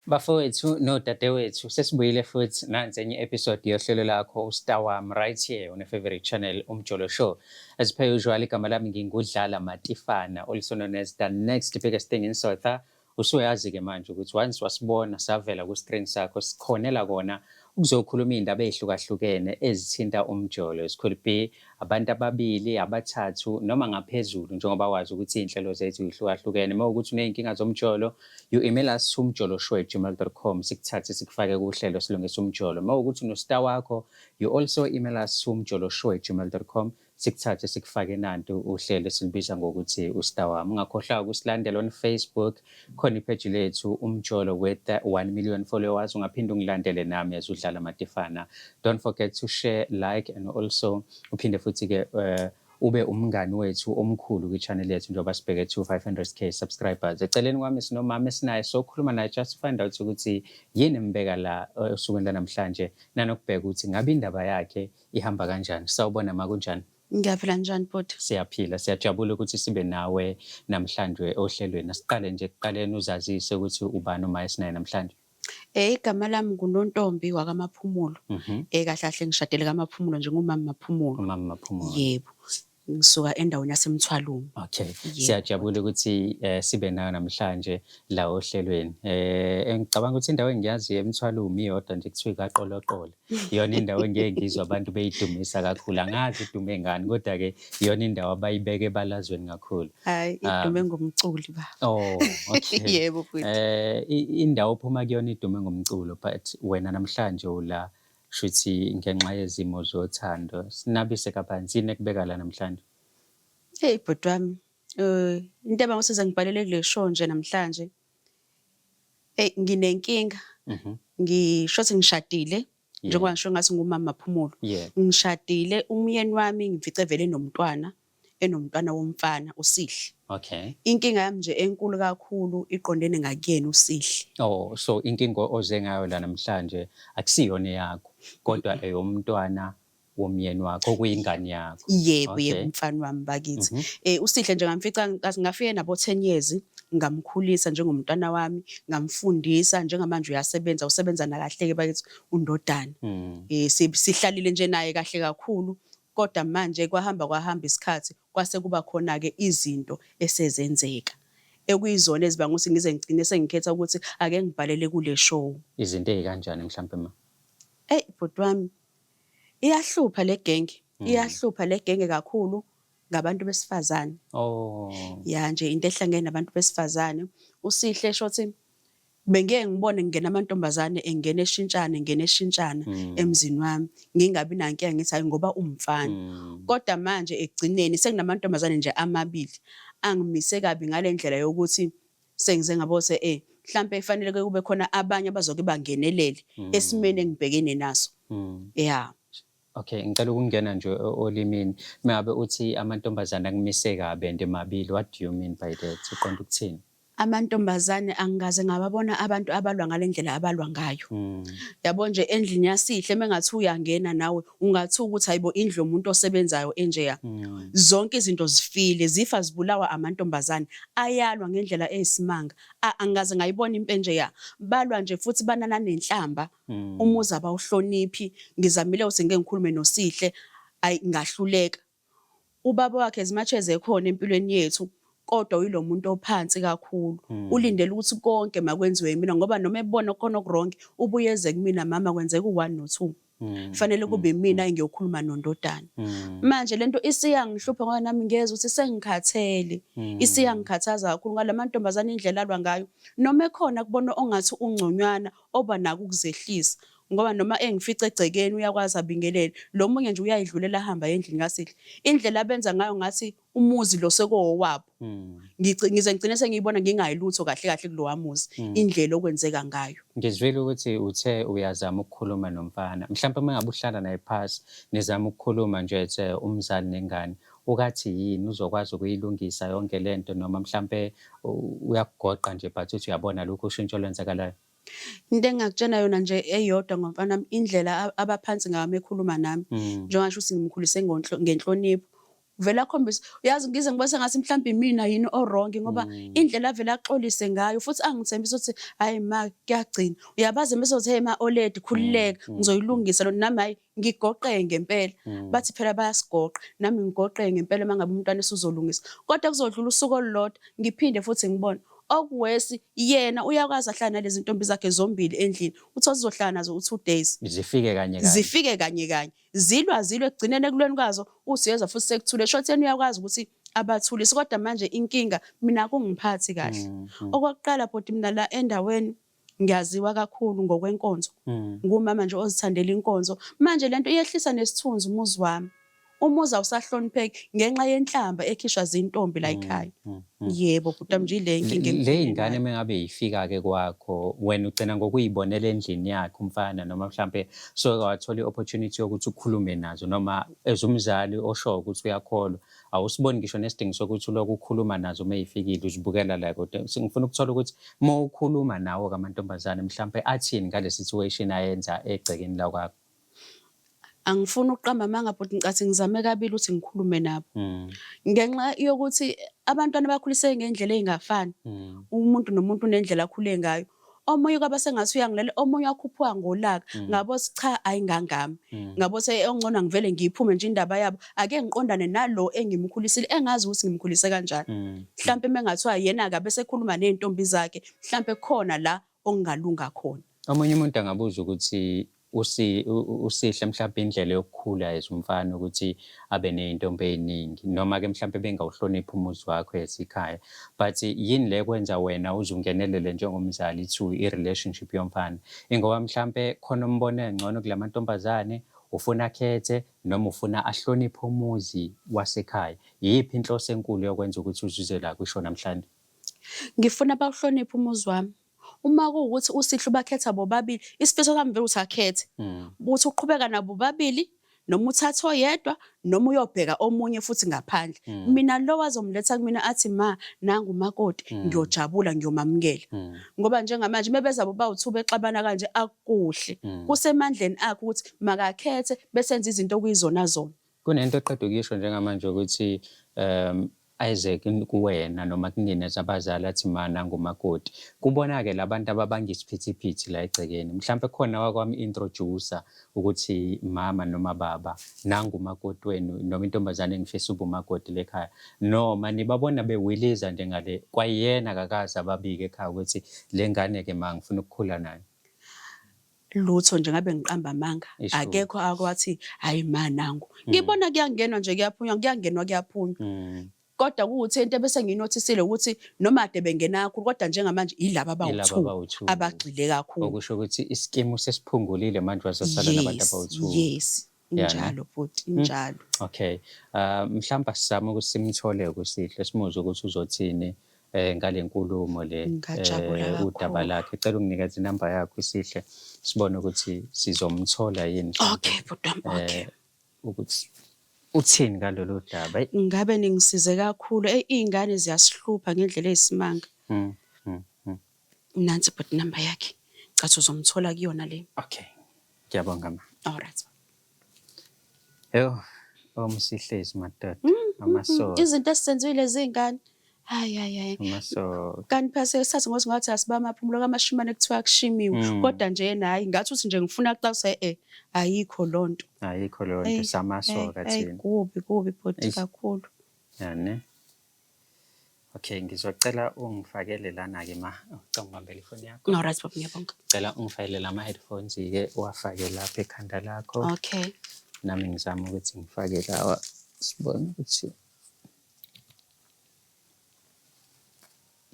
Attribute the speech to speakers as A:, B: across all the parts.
A: Bafowethu nodadewethu, sesibuyile futhi nansi enye episode yohlelo lakho uStar Wami right here on your favorite channel, Umjolo Show. As per usual, igama lami nginguDlala Matifana, also known as the next biggest thing in Sotha. Usuyazi-ke manje ukuthi once wasibona savela ku-screen sakho, sikhonela kona ukuzokhuluma iy'ndaba ey'hlukahlukene ezithinta umjolo. It could be abantu ababili, abathathu noma ngaphezulu, njengoba wazi ukuthi iy'nhlelo zethu y'hlukahlukene. Uma kuwukuthi uney'nkinga zomjolo, you email us umjoloshow@gmail.com, sikuthathe sikufake kuhlelo silungise umjolo. Uma kuwukuthi uno-star wakho, you also email us umjoloshow@gmail.com, sikuthathe sikufake nantu uhlelo esilibiza ngokuthi uStar Wami. Ungakhohlwa ukusilandela on Facebook, khona ipheji lethu Umjolo with 1 million followers. Ungaphinde ungilandele nami as uDlala Matifana. Don't forget to share, like and also uphinde futhi-ke ube umngani wethu omkhulu kwi-channel yethu njengoba sibheke to 500K subscribers. Eceleni kwami sinomama esinaye, sokhuluma naye just to find out ukuthi yini embeka la osukwini lanamhlanje, nanokubheka ukuthi ngabe indaba yakhe ihamba kanjani. Sawubona ma, kunjani?
B: Ngiyaphila, njani bhuti?
A: Siyaphila, siyajabula ukuthi sibe nawe namhlanje ohlelweni. Asiqale nje ekuqaleni, uzazise ukuthi ubani uma esinaye namhlanje.
B: Igama lami nguNontombi wakaMaphumulo. Kahle kahle ngishadele kaMaphumulo nje, ngumama Maphumulo.
A: Umama Maphumulo.
B: Yebo. Ngisuka endaweni yaseMthwalume.
A: Okay.
B: Yebo.
A: Siyajabula ukuthi sibe nayo namhlanje la ohlelweni. Ngicabanga ukuthi indawo engiyaziyo eMthwalume iyodwa nje, kuthiwa iKaqoloqolo. Iyona indawo engeke ngizwe abantu beyidumisa kakhulu. Angazi idume ngani, kodwa ke iyona indawo abayibeke ebalazweni kakhulu.
B: Hayi, idume ngomculi ba.
A: Oh, okay.
B: Yebo bhuti.
A: Indawo ophuma kuyona idume ngomculo, but wena namhlanje ula shuthi ngenxa yezimo zothando. Sinabise kabanzi, yini ekubeka la namhlanje?
B: Hey bhuti wami, into ebangisiza ngibhalele kule show nje namhlanje. Hey, nginenkinga. Ngisho ukuthi ngishadile, njengoba ngisho ngathi ngumama Maphumulo. Ngishadile, umyeni wami ngimfice vele enomntwana, enomntwana womfana uSihle. Inkinga yami nje enkulu kakhulu iqondene ngakuyena uSihle.
A: Oh, so inkinga oze ngayo la namhlanje akusiyona eyakho, kodwa eyomntwana womyeni wakho okuyingane yakho.
B: Yebo, yebo, umfana wami bakithi. USihle nje ngamfica ngafike nabo 10 years, ngamkhulisa njengomntwana wami, ngamfundisa, njengamanje uyasebenza, usebenza nakahle ke bakithi undodana. Sihlalile nje naye kahle kakhulu, kodwa manje kwahamba kwahamba isikhathi, kwase kuba khona ke izinto esezenzeka, ekuyizona ezibanga ukuthi ngize ngigcine sengikhetha ukuthi ake ngibhalele kule show.
A: Izinto ey'kanjani mhlampe, ma?
B: Ey bhuti wami, iyahlupha le genge, iyahlupha le genge kakhulu ngabantu besifazane. Ya nje, into ehlangene nabantu besifazane. USihle, shothi bengeke ngibone ngingena amantombazane engena eshintshana, engena eshintshana emzini wami, ngingabi nankinga, ngithi hayi ngoba umfana. Kodwa manje ekugcineni sekunamantombazane nje amabili angimise kabi ngale ndlela yokuthi sengize ngabose mhlambe kufanele ke kube khona abanye abazoke bangenelele esimeni engibhekene naso. Ya.
A: Okay, ngicela ukungena nje olimini. Mangabe uthi amantombazane akumise kabi and mabili, what do you mean by that? Uqonda ukuthini?
B: Amantombazane, angikaze ngababona abantu abalwa ngale ndlela abalwa ngayo. Yabo nje, endlini yaSihle mengathi uyangena nawe ungathuka ukuthi hayibo, indlu yomuntu osebenzayo enjeya. Zonke izinto zifile, zifa zibulawa amantombazane, ayalwa ngendlela eyisimanga. Angikaze ngayibona impi enjeya. Balwa nje futhi banana nenhlamba. Umuzi abawuhloniphi. Ngizamile ukuthi ngike ngikhulume noSihle, ayi ngahluleka. Ubaba wakhe, as much as ekhona empilweni yethu, kodwa uyilo muntu ophansi kakhulu. Ulindele ukuthi konke makwenziwe yimina, ngoba noma ebona khona oku-wrong ubuye eze kumina, "Mama, kwenzeka u-1 no-2." Fanele kube imina engiyokhuluma nondodana. Manje lento isiyangihlupha ngoba nami ngiyezwa ukuthi sengikhathele. Isiyangikhathaza kakhulu ngala mantombazane, indlela alwa ngayo. Noma ekhona kubona ongathi ungconywana, oba nako ukuzehlisa, ngoba noma engifica egcekeni uyakwazi abingelele. Lo munye nje uyayidlulela ahamba endlini kaSihle. Indlela abenza ngayo ngathi umuzi lo sekowowabo. Ngize ngigcine sengiyibona ngingayilutho kahle kahle kulowa muzi, indlela okwenzeka ngayo.
A: Ngizwile ukuthi uthe uyazama ukukhuluma nomfana. Mhlawumbe uma ngabe uhlala naye phasi nizama ukukhuluma nje ethe umzali nengane, ukathi yini uzokwazi ukuyilungisa yonke lento, noma mhlampe uyakugoqa nje but uthi uyabona lokhu ushintsho olwenzakalayo?
B: Into engingakutshena yona nje eyodwa ngomfana wami, indlela abaphansi ngayo uma ekhuluma nami. Njengoba ngisho ukuthi ngimkhulise ngenhlonipho. Uvele akhombise, uyazi ngize ngibone sengathi mhlawumbe imina yini o-wrong ngoba indlela avele axolise ngayo futhi angithembise ukuthi hhayi ma kuyagcina. Uyabazi mese uthi hey ma oledi khululeka ngizoyilungisa lona nami hhayi ngigoqeke ngempela. Bathi phela bayasigoqa nami ngigoqeke ngempela uma ngabe umntwana esuzolungisa. Kodwa kuzodlula usuku olulodwa ngiphinde futhi ngibone. Okuwesi yena uyakwazi ahlale nalezi ntombi zakhe zombili endlini. Uthole uzohlala nazo u-2 days.
A: Zifike kanye kanye.
B: Zifike kanye kanye. Zilwa zilwe ekugcineni ekulweni kwazo uthi uyezwa futhi sekuthule. Shuthi yena uyakwazi ukuthi abathulise kodwa manje inkinga mina akungiphathi kahle. Okokuqala bhuti mina la endaweni ngiyaziwa kakhulu ngokwenkonzo. Ngumama nje ozithandela inkonzo. Manje lento iyehlisa nesithunzi umuzi wami. Umuzi awusahlonipheki ngenxa yenhlamba ekhishwa zintombi la ekhaya. Yebo bhuti wami nje ile inkinga
A: Le
B: engibhekene
A: ingane
B: nayo.
A: mengabe ifika ke kwakho wena ugcina ngokuyibonela endlini yakhe umfana noma mhlambe soke wathola i-opportunity yokuthi ukhulume nazo noma as umzali osho ukuthi uyakholwa awusiboni ngisho nesidingo sokuthi ulokhu ukhuluma nazo uma ifikile uzibukela la kodwa ngifuna ukuthola ukuthi uma ukhuluma nawo kamantombazane mhlambe athini ngale situation ayenza egcekeni lakwakho.
B: Angifuni ukuqamba amanga bhuti ngicathi ngizame kabili ukuthi ngikhulume nabo. Ngenxa yokuthi abantwana bakhuliseke ngendlela ey'ngafani. Umuntu nomuntu unendlela akhule ngayo. Omunye kwaba sengathi uyangilalela, omunye wakhuphuka ngolaka. Ngabo ukuthi cha ayingangami. Ngabo ukuthi ongcono angivele ngiyiphume nje indaba yabo. Ake ngiqondane nalo engimkhulisile engazi ukuthi ngimkhulise kanjani. Mhlampe mengathiwa yena-ke abesekhuluma ney'ntombi zakhe, mhlampe khona la okungalunga khona.
A: Omunye umuntu angabuza ukuthi uSihle mhlawumbe indlela yokukhula as umfana ukuthi abe ney'ntombi ey'ningi noma-ke mhlawumbe bengawuhloniphi umuzi wakho as ikhaya but yini le kwenza wena uze ungenelele njengomzali to i-relationship yomfana? Ingoba mhlampe khona umbono engcono kula mantombazane, ufuna akhethe noma ufuna ahloniphe umuzi wasekhaya? Iyiphi inhloso enkulu yokwenza ukuthi uzuze la kwisho namhlanje?
B: Ngifuna bawuhloniphe umuzi wami. Uma kuwukuthi uSihle ubakhetha bobabili, isifiso sami vele ukuthi akhethe. Ukuthi uqhubeka nabo bobabili noma uthatha oyedwa noma uyobheka omunye futhi ngaphandle. Mina lo azomletha kumina athi ma nangu umakoti ngiyojabula ngiyomamukela. Ngoba njengamanje mebeza bobawu-two bexabana kanje akukuhle. Kusemandleni akhe ukuthi makakhethe bese enza izinto okuyizona zona.
A: Kunento oqeda ukuyisho njengamanje ukuthi eze kuwena noma kunina as abazali athi ma nangu umakoti. Kubona-ke labantu ababanga isiphithiphithi la egcekeni. Mhlampe khona wakwam-introduce-a ukuthi mama noma baba nangu umakoti wenu noma intombazane engifisa ube umakoti lekhaya. Noma nibabona bewiliza nje ngale kwayena akakaze ababike ekhaya ukuthi le ngane-ke ma ngifuna ukukhula nayo.
B: Lutho nje ngabe ngiqamba amanga.
A: Isho.
B: Akekho akwathi hayi ma nangu. Ngibona kuyangenwa nje kuyaphunywa kuyangenwa kuyaphunywa. Kodwa kuwukuthi into ebese ngiyinothisile ukuthi noma kade bengena kakhulu kodwa njengamanje yilaba
A: Yilaba
B: abawu-two
A: abawu-two.
B: abagxile kakhulu.
A: Okusho ukuthi iskimu sesiphungulile manje wasasala nabantu
B: Yes,
A: abawu-two.
B: yes.
A: Yeah, ne?
B: Injalo bhuti, injalo.
A: Okay. Mhlawumbe asizame ukuthi simthole kuSihle simuzwe ukuthi uzothini ngale nkulumo le
B: Ngingajabula
A: udaba
B: kakhulu.
A: lakhe. Cela unginikeze inamba yakho uSihle sibone ukuthi sizomthola yini mhlawumbe
B: Okay bhuti wami, okay.
A: ukuthi uthini ngalolu daba. Eyi.
B: Ngabe ningisize kakhulu. Eyi iy'ngane ziyasihlupha ngendlela eyisimanga. Nansi bhuti inamba yakhe. Cathi uzomthola kuyona le.
A: Okay. Ngiyabonga ma.
B: All right.
A: Yo, omsihlezi madoda. Amasoka.
B: Izinto esizenziwe zingane. Hayi hayi hayi.
A: Amasoka.
B: Kanti phela sesithathe ngokuthi ngathi asibamaphumulo kamashimane kuthiwa kushimiwe. Kodwa nje yena hayi ngathi uthi nje ngifuna kuxasa ayikho lonto.
A: Ayikho leyo nto samasoka thina.
B: Kubi kubi bhuti kakhulu.
A: Yani. Okay, ngizocela ungifakele lana-ke ma. Ucela ungibambele ifoni yakho.
B: All right baba ngiyabonga.
A: Cela ungifakele lama headphones ke uwafake lapha ekhanda lakho.
B: Okay.
A: Nami ngizama ukuthi ngifake lawa sibone ukuthi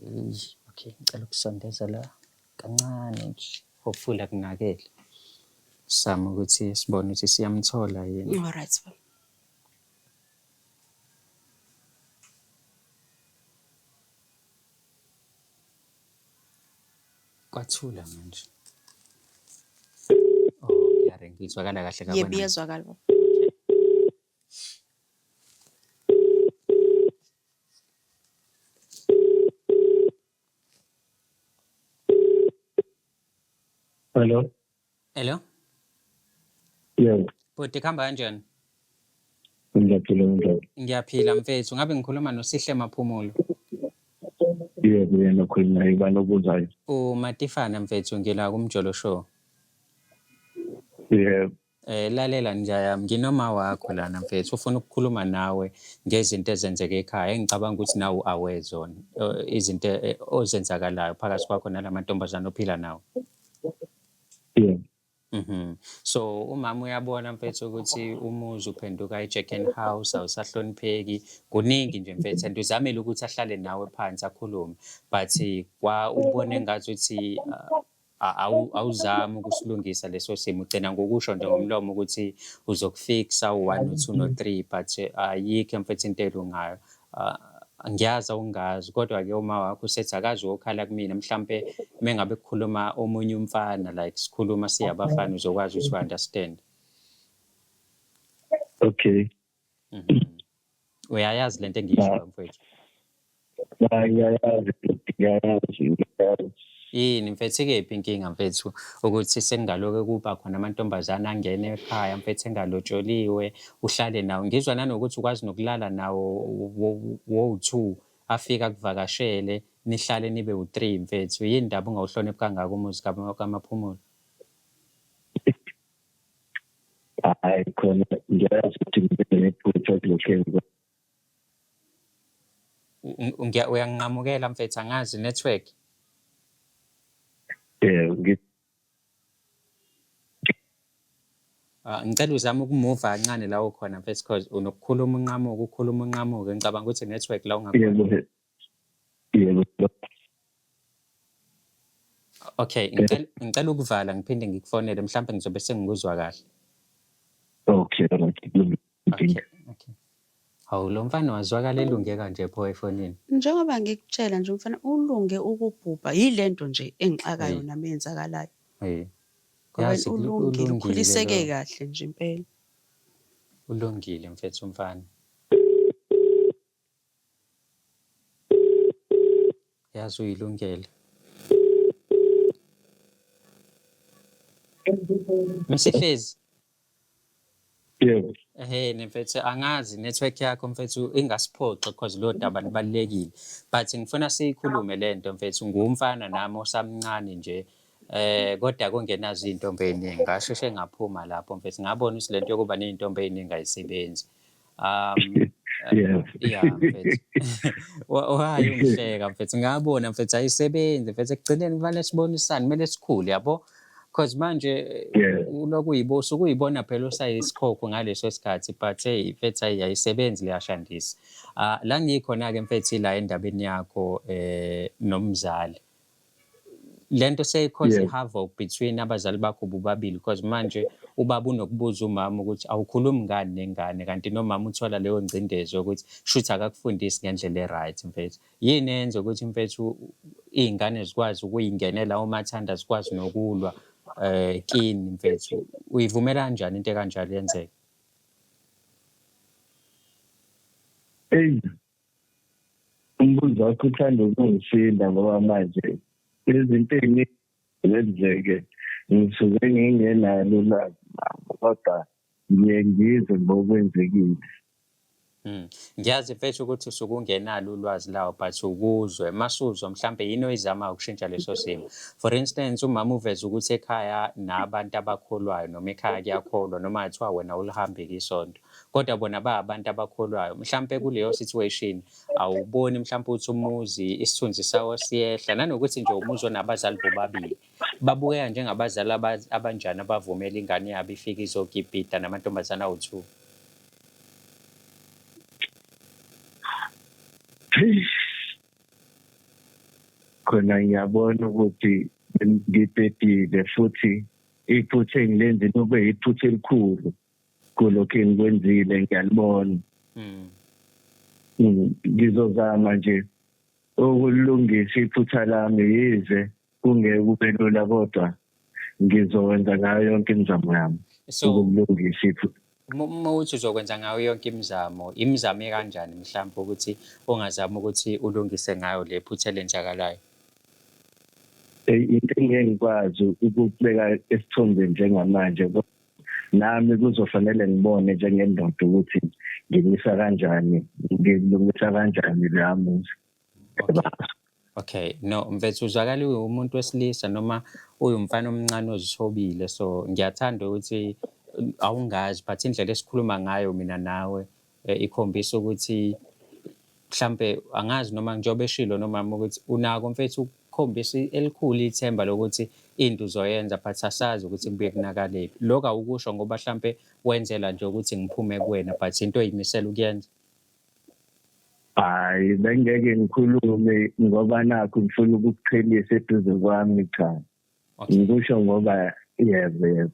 A: Eyi, okay, ngicela ukusondeza la kancane nje. Hopefully akunakele. Sizame ukuthi sibone ukuthi siyamthola yini.
B: All right baba.
A: Kwathula manje. Oh, kuyaringa. Izwakala kahle
B: Yebo
A: kakwena.
B: iyezwakala baba.
A: Okay.
C: Hello.
A: Hello?
C: Yebo.
A: Bhuti kuhamba kanjani?
C: Ngiyaphila, unjani?
A: Ngiyaphila mfethu. Ngabe ngikhuluma noSihle Maphumulo?
C: Yebo, yena okhulumayo, ubani obuzayo?
A: UMatifana mfethu, ngila kuMjolo Show.
C: Yebo.
A: Lalela nja yami, nginoma wakho lana mfethu, ufuna ukukhuluma nawe ngezinto ezenzeka ekhaya engicabanga ukuthi nawe u-aware zona, izinto ozenzakalayo phakathi kwakho nalamantombazane ophila nawo.
C: Yebo.
A: So umama uyabona mfethu ukuthi umuzi uphenduka i-Jack and House, awusahlonipheki, kuningi nje mfethu, and uzamile ukuthi ahlale nawe phansi akhulume, but kwa ubone ngathi ukuthi awuzami ukusilungisa leso simo, ugcina ngokusho nje ngomlomo ukuthi uzokufixa u-1 no-2 no-3, but ayikho mfethu into elungayo. Ngiyazi awungazi, kodwa-ke uma wakho usethi akazi ukukhala kumina, mhlampe mengabe kukhuluma omunye umfana, like sikhuluma siyabafana, uzokwazi ukuthi u-understand.
C: Okay.
A: Uyayazi lento engiyishoyo mfowethu?
C: Ngiyayazi, ngiyayazi, ngiyayazi.
A: Yini mfethu, ikephi inkinga mfethu ukuthi sekungaloke kuba khona amantombazane angena ekhaya mfethu engalotsholiwe, uhlale nawo. Ngizwa nanokuthi ukwazi nokulala nawo wowu-2, afike akuvakashele, nihlale nibe u-3 mfethu. Yini ndaba ungawuhloniphi kangaka umuzi kaMaphumulo?
C: Hhayi khona ngiyazi ukuthi ngibe nephutha kulokhu engikwenzayo.
A: Uyanginqamukela mfethu, angazi network.
C: Yebo.
A: Ngicela uzame ukumuva kancane la ukhona mfethu, because unokukhuluma unqamuke, ukhuluma unqamuke. Ngicabanga ukuthi network la ungakhona.
C: Yebo. Yebo.
A: Okay, ngicela ukuvala ngiphinde ngikufonele, mhlawumbe ngizobe sengikuzwa kahle.
C: Okay, right.
A: Okay, okay. Hawu, lo mfana wazwakala elunge kanje pho efonini.
B: Njengoba ngikutshela nje, umfana ulunge ukubhubha, yilento nje engixakayo nami eyenzakalayo. Ngoba
A: Yazi
B: ulungile,
A: ulungile
B: ukhuliseke
A: lo.
B: kahle nje impela.
A: Ulungile mfethu umfana. Yazi uyilungele. Msihlezi.
C: Yebo.
A: Ehhe mfethu, angazi network yakho mfethu ingasiphoxi because lo daba lubalulekile. But ngifuna siyikhulume lento mfethu, ngumfana nami osamncane nje. Kodwa kungenazo izintombi eziningi, ngasheshe ngaphuma lapho mfethu, ngabona ukuthi lento yokuba nezintombi eziningi ayisebenzi. Yeah mfethu. Why ungihleka mfethu? Ngabona mfethu ayisebenzi mfethu, ekugcineni kufanele sibonisane, kumele sikhule yabo. Because manje ulokhu usukuyibona phela usayisikhokho ngaleso sikhathi, but hey mfethu ayisebenzi leyashandisa. La ngikhona ke mfethu la endabeni yakho nomzali. Lento seyi-cause havoc between abazali bakho bobabili, because manje ubaba unokubuza umama ukuthi awukhulumi ngani nengane, kanti nomama uthola leyo ngcindezi yokuthi shuthi akakufundisi ngendlela e-right mfethu. Yini eyenza ukuthi mfethu iy'ngane zikwazi ukuyingenela umathanda, zikwazi nokulwa kini mfethu? Uyivumela kanjani into ekanjalo yenzeke?
C: Eyi, umbuzo wakho uthanda ukungisinda ngoba manje izinto ey'ningi zenzeke ngisuke ngingenalo ulwazi kodwa ngiye ngizwe ngokwenzekile.
A: Ngiyazi mfethu ukuthi usuke ungenalo ulwazi lawo, but ukuzwe masuzwa mhlambe yini oyizamayo ukushintsha leso simo. For instance, umama uveza ukuthi ekhaya nabantu abakholwayo, noma ekhaya kuyakholwa, noma kuthiwa wena ulihambe isonto, kodwa bona ba abantu abakholwayo. Mhlambe kuleyo situation awuboni mhlambe ukuthi umuzi isithunzi sawo siyehla, nanokuthi nje umuzi onabazali bobabili babukeka njengabazali abanjani abavumela ingane yabo ifike izokipita namantombazane awu-2.
C: Khona ngiyabona ukuthi ngibhedile futhi iphutha engilenzile kube iphutha elikhulu kulokhu engikwenzile, ngiyalibona. Ngizozama nje ukulungisa iphutha lami, yize kungeke kube lula, kodwa ngizokwenza ngayo yonke imizamo yami ukulungisa iphutha.
A: Uma uthi uzokwenza ngayo yonke imizamo, imizamo ekanjani mhlawumbe ukuthi ongazama ukuthi ulungise ngayo le phutha elenzakalayo?
C: Into engeke ngikwazi ukubeka esithombeni njengamanje, nami kuzofanele ngibone njengendoda ukuthi Ngimisa kanjani, ngilungisa kanjani leya muzi.
A: Okay. Okay, no mfethu, uzwakala uwumuntu wesilisa noma uyumfana omncane ozithobile, so ngiyathanda ukuthi awungazi, but indlela esikhuluma ngayo mina nawe ikhombisa ukuthi mhlampe angazi noma njengoba eshilo nomama ukuthi unako, mfethu, ukukhombisa elikhulu ithemba lokuthi into uzoyenza, but asazi ukuthi kubuye kunakalephi. Lokho awukusho ngoba mhlampe wenzela nje ukuthi ngiphume kuwena, but into oyimisela ukuyenza.
C: Hayi, bengeke ngikhulume ngoba nakho ngifuna ukukuqhelisa eduze kwami, cha. Ngikusho ngoba yebo.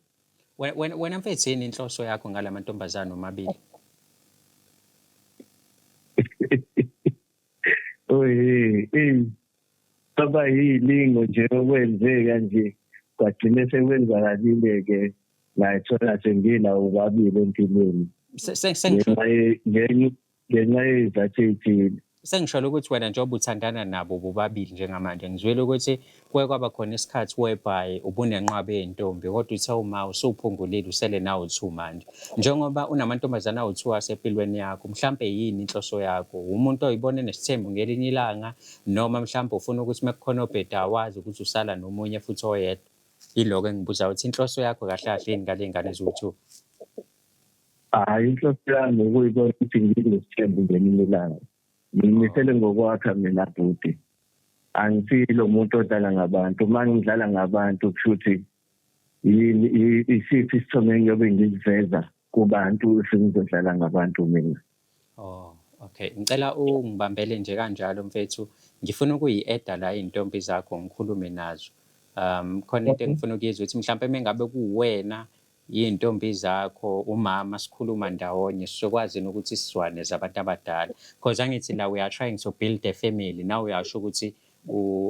A: Wena mfethu, yini inhloso yakho ngala mantombazane omabili?
C: Oye, eh baba, yilingo nje okwenzeka nje, kwagcine sekwenzakalile-ke, ngayithola sengilawo babili empilweni ngenxa yey'zathu ey'thile.
A: Sengisholo ukuthi wena njengoba uthandana nabo bobabili njengamanje, ngizwile ukuthi kuke kwaba khona isikhathi whereby ubunenqwaba yey'ntombi, kodwa uthe uma usuphungulile usele nawu-two manje. Njengoba unamantombazane awu-two asempilweni yakho, mhlampe yini inhloso yakho? Umuntu oyibona enesithembu ngelinye ilanga, noma mhlampe ufuna ukuthi uma kukhona obhedayo wazi ukuthi usala nomunye futhi oyedwa? Yiloko engibuza ukuthi inhloso yakho kahle kahle yini ngale ngane eziwu-two?
C: Hhayi, inhloso yami ukuyibona ukuthi nginesithembu ngelinye ilanga. Ngimisele ngokwakha mina, bhuti. Angisilo umuntu odlala ngabantu. Uma ngidlala ngabantu, kusho ukuthi yini, isiphi isithombe engiyobe ngisiveza kubantu sengizodlala ngabantu mina?
A: Oh, okay. Ngicela ungibambele nje kanjalo, mfethu. Ngifuna ukuyi-adda la iy'ntombi zakho, ngikhulume nazo. Khona into engifuna ukuyizwa ukuthi mhlampe mengabe kuwena, iy'ntombi zakho, umama, sikhuluma ndawonye, sizokwazi yini ukuthi sizwane zabantu abadala? Because angithi la we are trying to build a family. Now uyasho ukuthi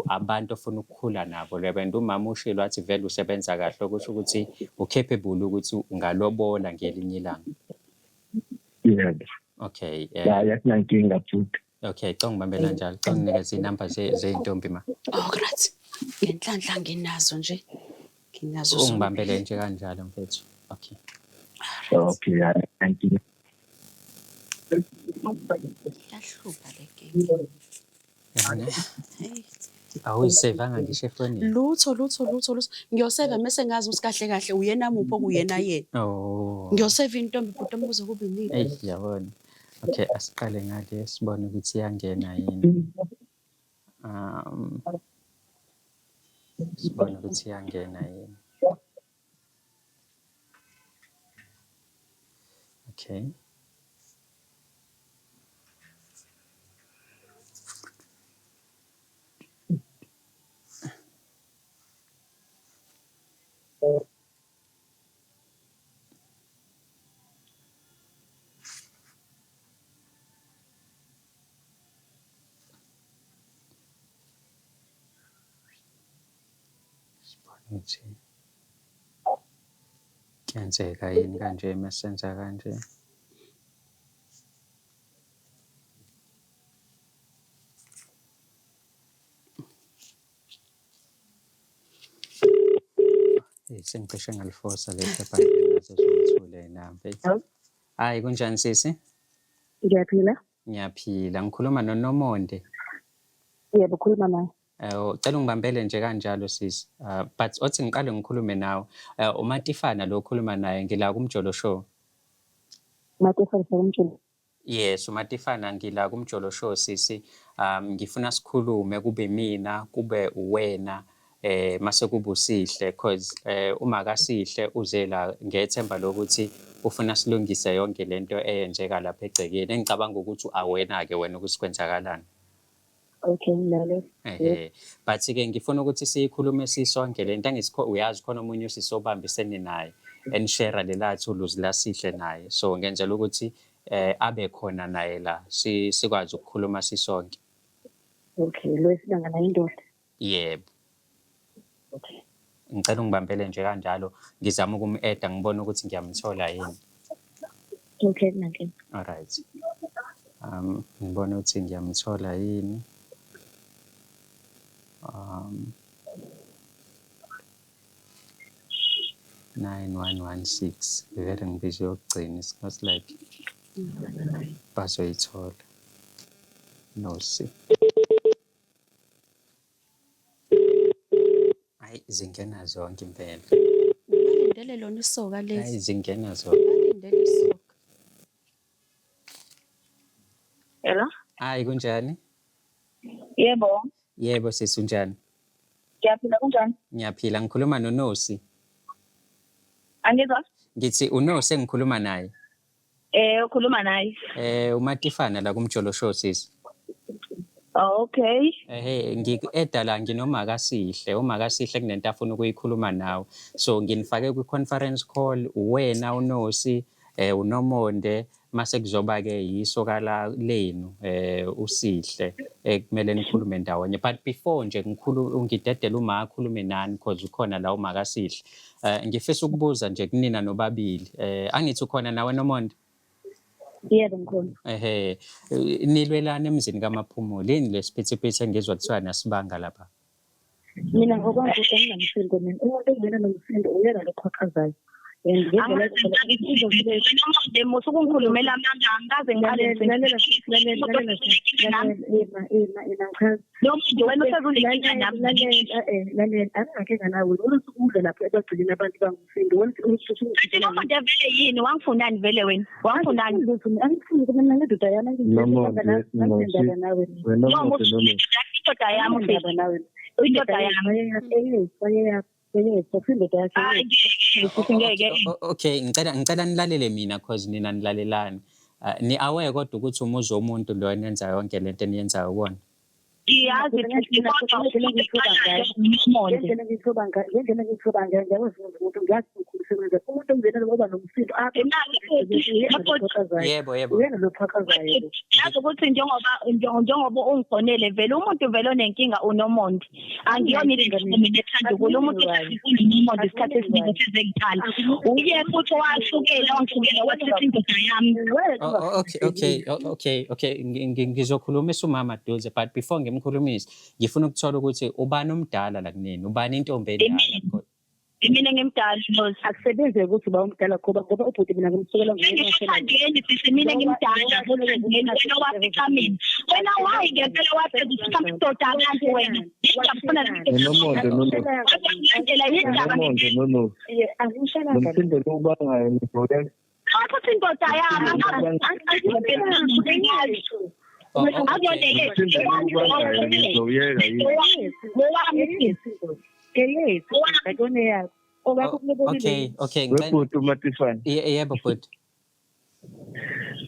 A: abantu ofuna ukukhula nabo lebo, and umama ushilo wathi vele usebenza kahle, okusho ukuthi u-capable ukuthi ungalobola ngelinye ilanga.
C: Yebo.
A: Okay.
C: Hayi, akunankinga, bhuti.
A: Okay, cela ungibambele kanjalo. Cela unginikeze iy'namba zey'ntombi, ma.
B: Oh, right. Ngenhlanhla nginazo nje. Nginazo zonke.
A: Ungibambele nje kanjalo, mfethu. Okay.
C: Okay, hayi, thank you.
B: Iyahlupha le game.
A: Yabona?
B: Hey.
A: Awuyisevanga ngisho efonini.
B: Lutho, lutho, lutho, lutho. Ngiyoseva mase ngazi ukuthi kahle kahle uyena muphi okuyena yena.
A: Oh.
B: Ngiyoseva intombi, bhuti, umbuzo kube nini.
A: Eyi, yabona. Okay, asiqale ngale sibone ukuthi iyangena yini. Sibone ukuthi iyangena yini. Okay. Sibone ukuthi kuyenzeka yini kanje masenza kanje. Hey, sengicishe ngalifosa le phepha nazo zokuthule nami. Hayi, kunjani, sisi?
D: Ngiyaphila.
A: Ngiyaphila. Ngikhuluma noNomonde?
D: Yebo, khuluma naye.
A: Ucela ungibambele nje kanjalo, sisi. But othi ngiqale ngikhulume nawe. UMatifana lo okhuluma naye, ngila kuMjolo Show.
D: Matifana sakumtshela.
A: Yes, uMatifana, ngila kuMjolo Show, sisi. Ngifuna sikhulume, kube mina, kube uwena, mase kuba uSihle, cause uma kaSihle uze la ngethemba lokuthi ufuna silungise yonke lento eyenzeka lapha egcekeni, engicabanga ukuthi awena ke wena ukuthi kwenzakalani.
D: Okay, ngilalela.
A: Ehhe. But ke ngifuna ukuthi siyikhulume sisonke lento, angisikho uyazi khona omunye usisi obambisene naye enishare lela thuluzi laSihle naye. So ngenzela ukuthi abe khona naye la, sikwazi ukukhuluma sisonke.
D: Okay, lo esilanga naye indoda.
A: Yebo.
D: Okay.
A: Ngicela ungibambele nje kanjalo, ngizama ukum-adda, ngibone ukuthi ngiyamthola yini.
D: Okay, kunankinga.
A: Alright. Ngibone ukuthi ngiyamthola yini. 9116, vele ngibize yokugcina, it's not like Bazoyithola. Nosi. Hayi, zingena zonke impela.
B: Balindele lona isoka
A: Hayi,
B: lezi.
A: zingena zonke.
B: Balindele isoka.
E: Hello?
A: Hayi, kunjani?
E: Yebo,
A: Yebo sisi, unjani?
E: ngiyaphila, kunjani?
A: Ngiyaphila, ngikhuluma noNosi.
E: Angizwa?
A: Ngithi uNosi engikhuluma naye.
E: Eh, ukhuluma naye.
A: UMatifana la kuMjolo Show sisi.
E: Oh, okay.
A: Ehhe, ngiku-eda la nginoMakasihle. UMakasihle kunento afuna ukuyikhuluma nawe. So nginifake kwi-conference call, uwena uNosi, uNomonde, mase kuzoba-ke yisoka la lenu, uSihle, kumele nikhulume ndawonye. But before nje ngidedele uma akhulume nani, cause ukhona la uMakasihle. Ngifisa ukubuza nje kunina nobabili. Angithi ukhona nawe Nomonde?
D: Yebo, ngikhona.
A: Ehhe, nilwelana emzini kaMaphumulo. Yini lesiphithiphithi engizwa kuthiwa nasibanga lapha?
D: Mina ngokwami anginamsindo mina. Umuntu ongena nomsindo uyena lo qhaqhazayo. And ngendlela
E: Wena Monde, musa ukungikhulumela amanga, angikaze ngiqale
D: lalela lalela lalela lalela, ima ima ima, ngichaza.
E: Lo Monde, wena uhlezi unenkinga nami.
D: Lalela, lalela, anginankinga nawe. Wena usuke lapho ebagcina abantu bangumsindo. Wena usuke
E: Kanti lo Monde vele yini? Wangifunani vele wena? Wangifunani?
D: Angifuni kuba mina nendoda yami.
C: Nomonde, Nosi.
D: Anginandaba nawe mina.
C: Wena
E: No,
C: Monde,
E: musa
C: Nonosi.
E: indoda yami usisi.
D: Anginandaba nawe.
E: Indoda yami.
D: Eyethu, eyethu, indoda yakhe.
E: Hayi, ngeke, sisi, ngeke.
A: Okay, ngicela nilalele mina cause nina nilalelani. Ni aware kodwa ukuthi umuzi womuntu lo enenza yonke lento eniyenzayo kuwona.
E: Ngiyazi sisi, kodwa umuntu eqalayo uNomonde.
D: Ngendlela engiyithoba ngayo, ngendlela engiyithoba ngayo, ngiyakwazi umuntu, ngiyazi ukukhulisa umuntu ongena ngoba nomsindo.
A: Yebo, yebo.
D: Uyena lo qhaqhazayo.
E: Yazi ukuthi njengoba ungifonele vele, umuntu vele onenkinga uNomonde. Angiyona ile nto mina ethanda ukulo umuntu uNomonde isikhathi esiningi sezengikhala. Uye futhi washukela, wangishukela, wathatha indoda yami.
A: Oh, okay, okay, okay, okay. Ngizokhulumisa umama duze, but before ngimkhulumise, ngifuna ukuthola ukuthi ubani omdala la kunini, ubani intombi endala.
E: Mina ngimdala, Nozi.
D: Akusebenzi ukuthi uba umdala ngoba ubhuti mina ngimsukela
E: Ngisho othandweni sisi, mina ngimdala othandweni, wena wafica mina. Wena wayi ngempela wafika uthatha amadoda abantu wena. Yindaba ufuna
C: Wena Monde, Nonosi.
E: ngilandela yindaba.
C: Wena Monde, Nonosi.
D: Angimshelanga.
C: Lo msindo lo ubangayo ngizowuyeka.
E: Wathatha indoda yami, angazi.
A: Oh, okay.
E: Akuyona
C: Lo msindo lo ubangayo ngizowuyeka yini?
E: Ngowami sisi.
D: Eyethu, akuyona yakho. Owakho kulobolile.
A: Okay, okay, ngicela
C: Webhuti uMatifana.
A: Yebo bhuti.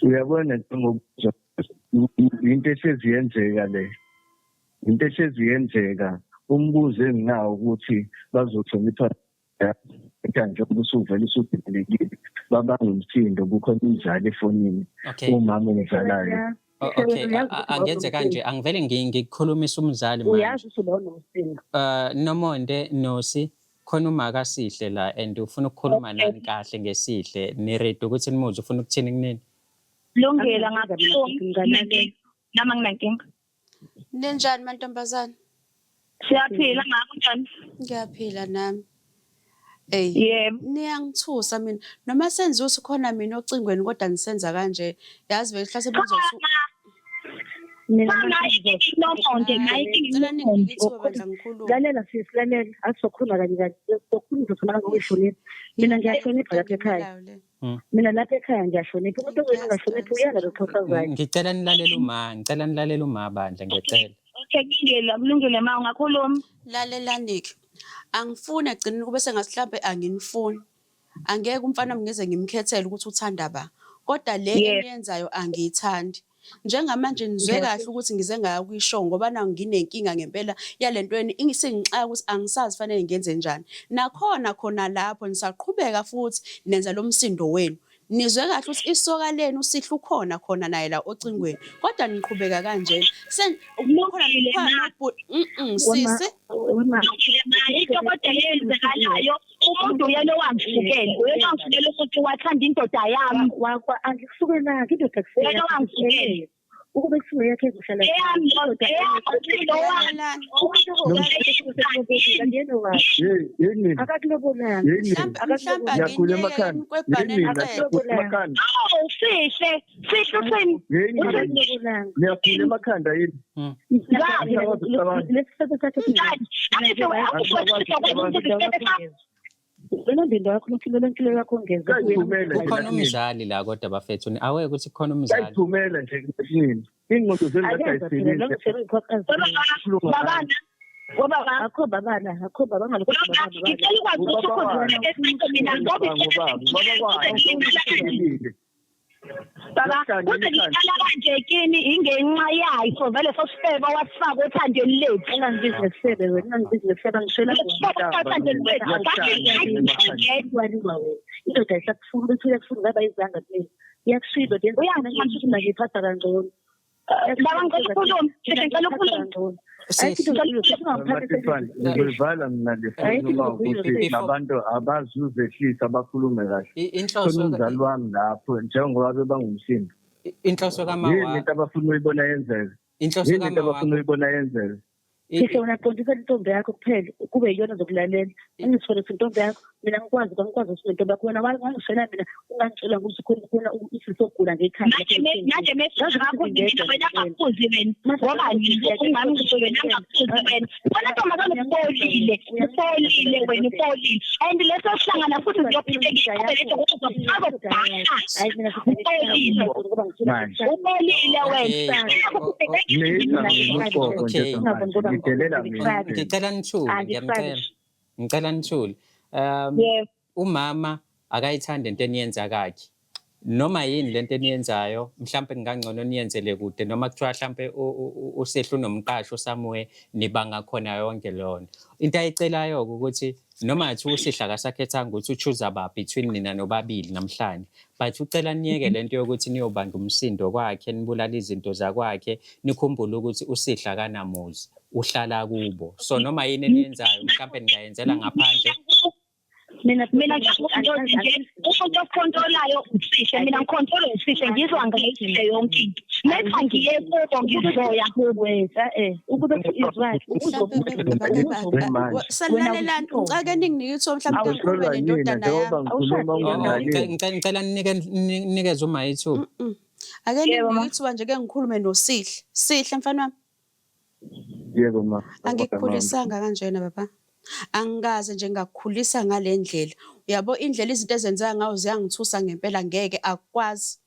C: Uyabona njengoba into ehlezi yenzeka le. Into ehlezi yenzeka, umbuzo enginawo ukuthi bazohlonipha njengoba usuvele usubhekile, babanga umsindo, kukhona umzali efonini,
A: Okay.
C: umama ongizalayo.
A: Oh, okay, angenze kanje, angivele ngikukhulumisa umzali manje.
D: Uyazi ukuthi uba unomsindo.
A: Nomonde, Nosi, khona uMakasihle la and ufuna ukukhuluma nani kahle ngesihle. Ni ready ukuthi nimuzwe, ufuna ukuthini kunini?
E: Lungile, ngakuhlongi. Nami anginankinga.
B: Ninjani mantombazane?
E: Siyaphila, ngakunjani?
B: Ngiyaphila nami. Ey,
E: Yebo.
B: niyangithusa mina. Noma senza ukuthi khona mina ocingweni kodwa nisenza kanje. Yazi vele hlase bengizothi
D: Mina
E: Mama, Nomonde, nayi inkinga
B: Ngicela
E: Nomonde.
B: ninginike ithuba bandla ngikhulume.
D: Lalela sisi, lalela, asizokhuluma kanye kanye. Sizokhuluma uzothumela ngokuyihlonipha. Mina ngiyahlonipha lapha ekhaya. Mina lapha ekhaya ngiyahlonipha. Umuntu ongena engahloniphi uyena lo qhaqhazayo.
A: Ngicela nilalele uma, ngicela nilalele uma bandla, ngiyacela.
E: Okay, kulungile, kulungile ma, ungakhuluma.
B: Lalelani-ke. Angifuni egcineni kube sengathi mhlampe anginifuni. Angeke umfana wami ngize ngimkhethele ukuthi uthanda ba. Kodwa le eniyenzayo angiyithandi. Njengamanje nizwe kahle ukuthi ngize ngaya kwi-show ngoba naku nginenkinga ngempela yale nto yenu isingixaka ukuthi angisazi fanele ngenze njani. Nakhona khona lapho nisaqhubeka futhi nenza lo msindo wenu. Nizwe kahle ukuthi isoka lenu uSihle ukhona khona naye la ocingweni. Kodwa niqhubeka kanjena. Khona
E: Lungile,
B: khona
E: ma.
B: sisi.
E: Into kodwa eyenzekalayo, umuntu uyena owangifukela, uyena owangifukela ukuthi wathanda indoda yami.
D: Angikusukelanga indoda
E: Uyena owangifukela.
D: Ukube kuthiwa yakhe ezohlala
E: Eyami umsindo wami.
C: Yini?
D: Akakulobolanga.
C: Yini?
B: Mhlawumbe
C: Ngiyakhula emakhanda.
B: anikwebhane
C: Yini?
B: niqede.
C: Emakhanda.
E: Awu Sihle, Sihle uthini?
C: Yini?
D: Akakulobolanga.
C: Ngiyakhula emakhanda yini?
D: Lesi sifebe sakhe
E: Ngani? Angithi
D: Unondindwa wakho lokhulele impilo yakho ngeze.
C: Kayithumela nje
A: Kukhona
C: la kumina.
A: umzali la kodwa bafethu aweke ukuthi kukhona umzali.
C: Kayithumela nje kumina. Ingqondo zenu kade
D: Akwenza phela
C: ayisebenzi.
D: lokho sebeyikhokhazi.
E: Babana. Obaba.
D: Akho babana, akho baba ngalokho
E: Baba, ngicela ukwazi ukuthi ukhuzile esakho mina ngoba
C: Ubaba wakhe.
E: Baba, kuze ngiqala kanje kini ingenxa yayo vele sosifeba wasifaka othandweni lethu.
D: Ungangibizi ngesifebe wena, ungangibizi ngesifebe ngishela
E: Othandweni lwethu.
D: Waliwa wena. Indoda ayisakufuni ukuthi uyakufuna ngaba izanga kumina. Iyakushiya indoda yenza
E: Uyangithanda.
D: mina ngiphatha kangcono.
E: Baba ngicela ukukhuluma, ngicela ukukhuluma.
C: Matifane, ngizoyivala mina le foni uma ukuthi labantu abazuzehlisa bakhulume kahle.
A: Inhloso
C: Khona umzali wami lapho njengoba bebangumsindo.
A: Inhloso kama
C: Yini into abafuna uyibona yenzeka?
A: Inhloso
C: Yini into
A: kama
C: abafuna uyibona yenzeka?
D: Sihle wena qondisa intombi yakho kuphela kube yiyona zokulalela. Ungithole intombi yakho mina ngikwazi kwangikwazi ukuthi intombi yakho wena wangishela mina ungangitshela ukuthi khona isifo sokugula ngekhanda.
E: Manje mase ngakho wena ngakuphuzi wena ngoba ungamngisho wena ngakuphuzi wena. Wena ntombazane ubolile, ubolile wena ubolile. And leso sihlangana futhi siyophinde ngiqhubeke ukuthi azobhaka. Ubolile. Ubolile wena.
A: Ngicela nithule, ngiyamcela. Ngicela nithule. Umama akayithandi into eniyenza kakhe. Noma yini lento eniyenzayo, mhlambe kungangcono niyenzele kude noma kuthiwa mhlambe uSihle unomqasho somewhere nibanga khona yonke lona. Into ayicelayo ukuthi noma athi uSihle akasakhethanga ukuthi uchoose ba between nina nobabili namhlanje. But ucela niyeke lento yokuthi niyobanga umsindo kwakhe, nibulala izinto zakwakhe, nikhumbule ukuthi uSihle akanamuzi, uhlala kubo. So noma yini eniyenzayo mhlambe ningayenzela ngaphandle.
E: Mina nje umuntu okhontrolayo uSihle, mina ngikhontrola uSihle, ngizwa ngayisihle yonke into. Metha ngiye kubo ngizoya
D: kuweza ukube izwakhe
B: uzobuza. Salalelani ngicake ninginike ithuba mhlawumbe ngikhulume nendodana yami.
A: Ngicela ninikeze uma ithuba.
B: Ake ninginike ithuba nje ke ngikhulume noSihle. Sihle mfana wami.
C: Yebo ma.
B: Angikukhulisanga kanjena baba. Angikaze nje ngakukhulisa ngale ndlela. Uyabo indlela izinto ezenzeka ngayo ziyangithusa ngempela ngeke akukwazi.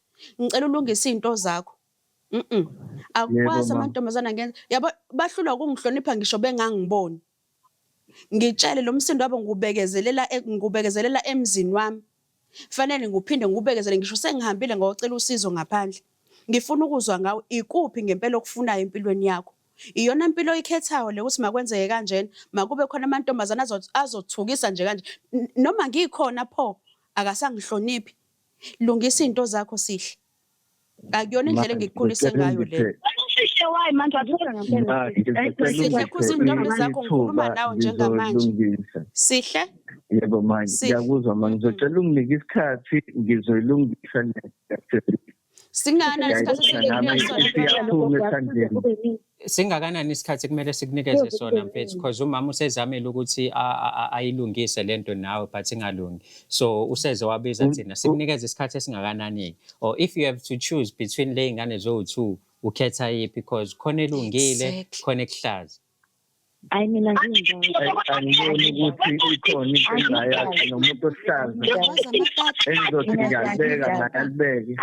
B: Ngicela ulungise izinto zakho. Akukwazi amantombazana ngenza. Yabo bahlulwa ukungihlonipha ngisho bengangiboni. Ngitshele lo msindo wabo ngikubekezelela emzini wami. Fanele ngiphinde ngikubekezele ngisho sengihambile ngocela usizo ngaphandle. Ngifuna ukuzwa ngawe ikuphi ngempela okufunayo empilweni yakho. Iyona impilo oyikhethayo le ukuthi makwenzeke kanjena, makube khona amantombazana azothukisa nje kanje. Noma ngikhona pho akasangihloniphi. Lungisa izinto zakho Sihle. Akuyona indlela engikukhulise ngayo le.
E: Sihle wayi manje
B: wathola Sihle khuza intombi zakho ngikhuluma nawe njengamanje. Sihle?
C: Yebo manje ngiyakuzwa manje ngizocela unginike isikhathi ngizoyilungisa le.
B: Singakanani isikhathi
C: sona?
A: Singakanani isikhathi kumele sikunikeze sona mfethu because umama usezamile ukuthi ayilungise lento nawe but ingalungi. So useze wabiza thina sikunikeze isikhathi esingakanani. Or if you have to choose between le ngane zo2 ukhetha yiphi because khona elungile khona ekuhlaza.
D: Hayi mina
C: angiboni ukuthi ikhona into engayakha nomuntu ohlaza engizothi ngiyalibeka ngiyalibeke.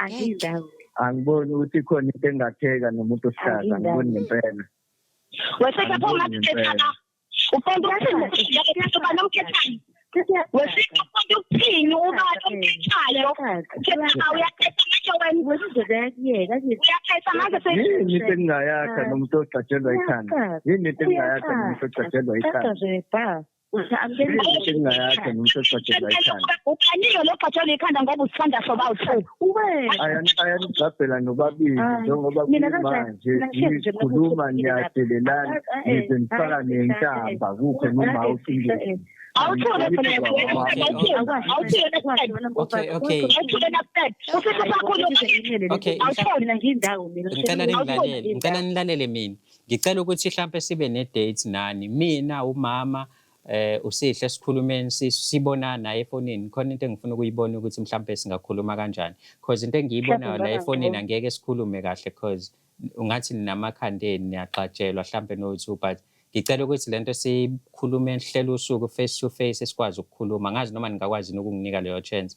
C: Angiboni ukuthi ikhona into engatheka nomuntu ohlaza, angiboni ngempela.
E: Weseka pho ngathi uqonda ukuthi uba nomkhethayo. Weseka uqonda ukuthini uba nomkhethayo. Khetha uyakhetha manje wena. Uyakhetha manje
C: yini into engayakha nomuntu ogcatshelwa ikhanda? Yini into engayakha nomuntu ogcatshelwa ikhanda? Yini into engayakha nomuntu ogcatshelwa ikhanda?
E: Uqaniwe lo gcatshelwa ikhanda ngoba usithanda soba u2.
C: Ayanigcabhela nobabili njengoba kumanje nikhuluma niyadelelana nize nifaka nentamba kukho noma ucingile.
E: Awuthule Sne, wena Sne, awuthule. Awuthule Sne.
A: Okay.
E: Awuthule na Sne. Usisi usakhuluma.
A: Okay,
E: Awuthule.
D: Mina ngiyindawo mina.
A: Ngicela ningilalele, ngicela nilalele mina. Ngicela ukuthi mhlampe sibe ne-date nani. Mina umama uSihle sikhulumeni, sibonana naye efonini. Khona into engifuna ukuyibona ukuthi mhlampe singakhuluma kanjani. Because into engiyibonayo la efonini, angeke sikhulume kahle because ungathi ninamakhanda enu niyaxatshelwa mhlampe no-two, but ngicela ukuthi lento sikhulume, hlele usuku face to face, sikwazi ukukhuluma. Ngazi noma ningakwazi yini ukunginika leyo chance.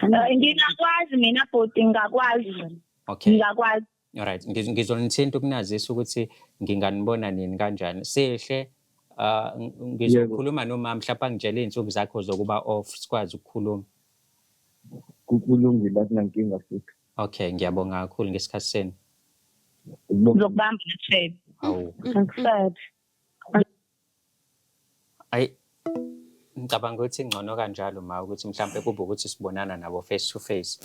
E: Ngingakwazi mina bhuti, ngingakwazi.
A: Okay.
E: Ngingakwazi.
A: Alright, ngizonithinta ukunazisa ukuthi nginganibona nini kanjani. Sihle, ngizokhuluma nomama, mhlawumbe angitshele iy'nsuku zakho zokuba off, sikwazi ukukhuluma.
C: Kulungile, akunankinga futhi.
A: Okay, ngiyabonga kakhulu ngesikhathi senu.
E: Ngizokubamba Sne.
A: Hawu.
D: Angisabi.
A: Ayi, ngicabanga ukuthi ingcono kanjalo ma, ukuthi mhlampe kube ukuthi sibonana nabo face to face.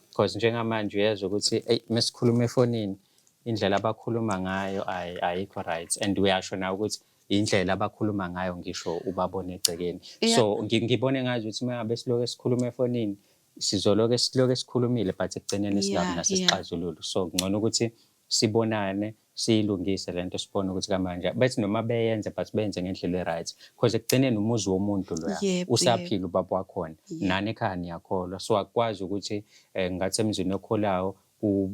A: Because njengamanje uyezwa ukuthi eyi, mesikhuluma efonini, indlela abakhuluma ngayo ayikho right, and uyasho nawe ukuthi indlela abakhuluma ngayo ngisho ubabone egcekeni. So ngibone ngazi ukuthi uma ngabe siloke sikhuluma efonini, sizoloke siloke sikhulumile, but ekugcineni singabi naso isixazululo. So kungcono ukuthi sibonane, siyilungise lento, sibone ukuthi kamanje bethi noma beyenze, but benze ngendlela e-right, because ekugcineni umuzi womuntu loya. Usaphila ubaba wakhona, nani ekhaya niyakholwa, so akukwazi ukuthi ngathi emzini okholayo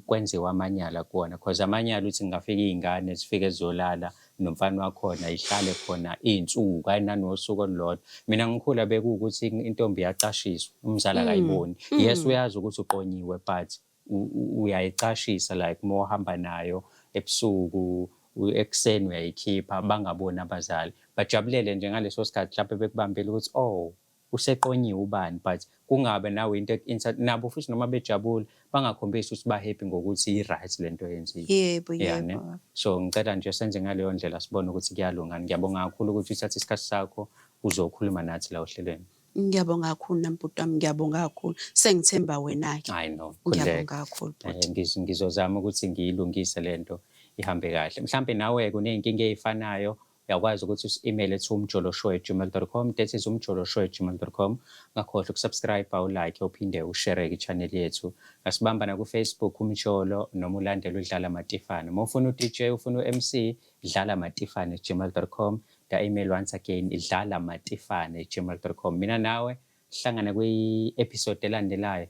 A: kwenziwa amanyala kuwona, because amanyala uthi kungafika iy'ngane zifike zizolala nomfana wakhona, ihlale khona iy'nsuku, hayi nanosuku olulodwa. Mina ngikhula bekuwukuthi intombi iyacashiswa, umzali akayiboni. Yes, uyazi ukuthi uqonyiwe, but uyayicashisa, like uma uhamba nayo ebusuku, ekuseni uyayikhipha, bangaboni abazali, bajabulele nje ngaleso sikhathi, mhlawumbe bekubambile ukuthi, "Oh, useqonyiwe ubani," but kungabe nawe into nabo futhi noma bejabule bangakhombisi ukuthi ba-happy ngokuthi i-right lento yenziwe. Yeah, ne? So ngicela nje senze ngaleyo ndlela, sibone ukuthi kuyalunga. Ngiyabonga kakhulu ukuthi uthathe isikhathi sakho uzokhuluma nathi la ohlelweni.
B: Ngiyabonga kakhulu nami bhuti wami, ngiyabonga kakhulu. Sengithemba wena-ke.
A: I know.
B: Ngiyabonga
A: Khululeka.
B: kakhulu bhuti.
A: Ngizozama ukuthi ngiyilungise lento, ihambe kahle. Mhlampe nawe-ke uney'nkinga ey'fanayo, uyakwazi ukuthi usi-email ethi umjoloshow@gmail.com, that is umjoloshow@gmail.com. Ungakhohlwa ukusubscribe, ulike, uphinde ushare i-channel yethu. Ngasibamba naku-Facebook Umjolo, noma ulandele uDlala Matifane. Uma ufuna u-DJ, ufuna u-MC, dlalamatifane@gmail.com. The email once again, dlalamatifane@gmail.com. Mina nawe hlangana kwi-episode elandelayo.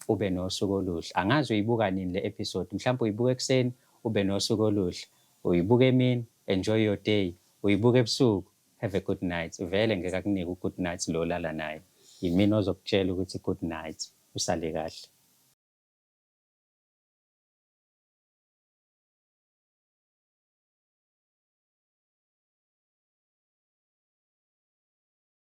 A: Ube nosuku oluhle. Angazi uyibuka nini le episode, mhlawumbe uyibuka ekuseni, ube nosuku oluhle. Uyibuka emini, enjoy your day. Uyibuka ebusuku, have a good night. Vele ngeke akunike u-good night lo olala naye, yimina ozokutshela ukuthi good night, usale kahle.